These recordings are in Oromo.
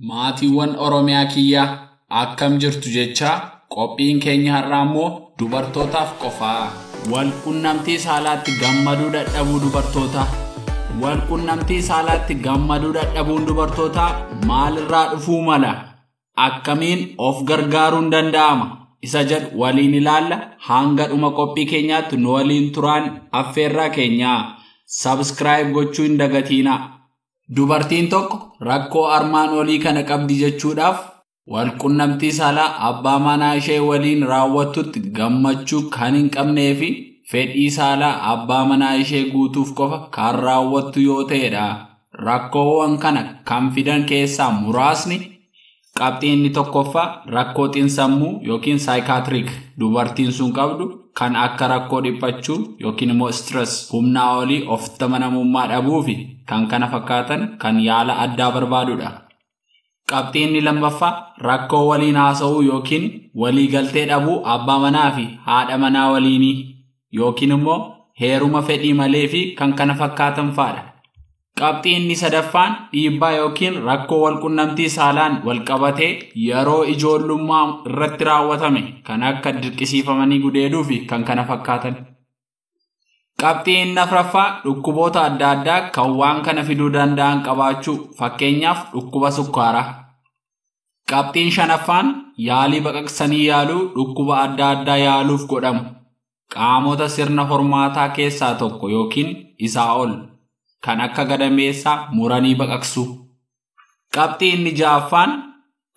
Maatiiwwan Oromiyaa kiyyaa akkam jirtu jechaa qophiin keenya har'aa immoo dubartootaaf qofaa. Walqunnamtii saalaatti gammaduu dadhabuu dubartootaa. Walqunnamtii saalaatti gammaduu dadhabuun dubartootaa maalirraa dhufuu mala? Akkamiin of gargaaruun danda'ama? Isa jedhu waliin ilaalla. Hanga dhuma qophii keenyaatti nu waliin turaan affeerraa keenyaa. Subscribe gochuu hin dagatiinaa. Dubartiin tokko rakkoo armaan olii kana qabdi jechuudhaaf walqunnamtii saalaa abbaa manaa ishee waliin raawwattutti gammachuu kan hin qabnee fi fedhii saalaa abbaa manaa ishee guutuuf qofa kan raawwattu yoo ta'edha. Rakkoowwan kana kan fidan keessaa muraasni qabxii inni tokkoffaa rakkoo xiinsammuu yookiin psychiatric dubartiin sun qabdu kan akka rakkoo dhiphachuu yookiin immoo stress humnaa olii ofitti amanamummaa dhabuu fi kan kana fakkaatan kan yaala addaa barbaadudha. Qabxii inni lammaffaa rakkoo waliin haasa'uu yookiin waliigaltee dhabuu abbaa manaa fi haadha manaa waliinii yookiin immoo heeruma fedhii malee fi kan kana fakkaatan fa'adha. Qabxii inni sadaffaan dhiibbaa yookiin rakkoo walqunnamtii saalaan walqabatee yeroo ijoollummaa irratti raawwatame kan akka dirqisiifamanii gudeeduu fi kan kana fakkaatan. Qabxii inni afuraffaa dhukkuboota adda addaa kan waan kana fiduu danda'an qabaachuu, fakkeenyaaf dhukkuba sukkaaraa. Qabxiin shanaffaan yaalii baqaqsanii yaaluu dhukkuba adda addaa yaaluuf godhamu. Qaamota sirna hormaataa keessaa tokko yookiin isaa ol kan akka gadameessaa muranii baqaqsu. Qabxii inni ja'affaan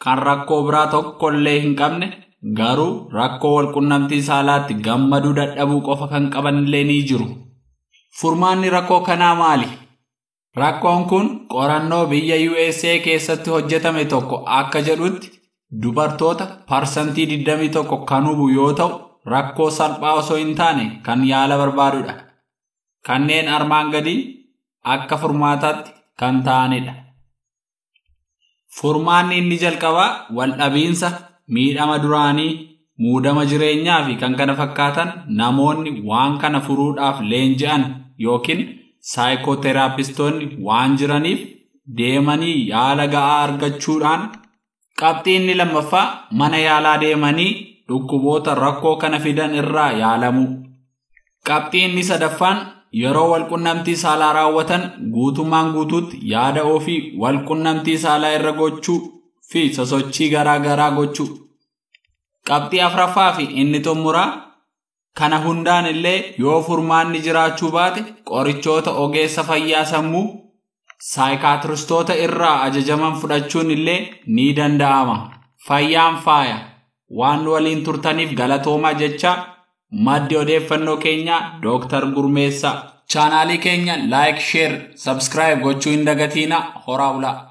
kan rakkoo biraa tokkollee hin qabne garuu rakkoo walqunnamtii saalaatti gammaduu dadhabuu qofa kan qabanillee ni jiru. Furmaanni rakkoo kanaa maali? Rakkoon kun qorannoo biyya USA keessatti hojjetame tokko akka jedhutti dubartoota 21% kan hubu yoo ta'u rakkoo salphaa osoo hin taane kan yaala barbaadudha. Kanneen armaan gadii akka furmaataatti kan ta'anidha. Furmaanni inni jalqabaa waldhabiinsa, miidhama duraanii, muudama jireenyaa fi kan kana fakkaatan namoonni waan kana furuudhaaf leenji'an yookiin saayikooteraapistoonni waan jiraniif deemanii yaala ga'aa argachuudhaan. Qabxii inni lammaffaa mana yaalaa deemanii dhukkuboota rakkoo kana fidan irraa yaalamuu. Qabxii inni sadaffaan yeroo walqunnamtii saalaa raawwatan guutummaan guutuutti yaada ofii walqunnamtii saalaa irra gochuu fi sosochii garaa garaa gochuu. Qabxii afuraffaa fi inni xumuraa kana hundaan illee yoo furmaanni jiraachuu baate qorichoota ogeessa fayyaa sammuu saayikaatiristoota irraa ajajaman fudhachuun illee ni danda'ama. Fayyaan faaya. Waan waliin turtaniif galatoomaa jecha maddi odeeffannoo keenyaa Dooktar Gurmeessaa. Chaanaalii keenya like, share, subscribe gochuu hin dagatiina. Horaa bulaa.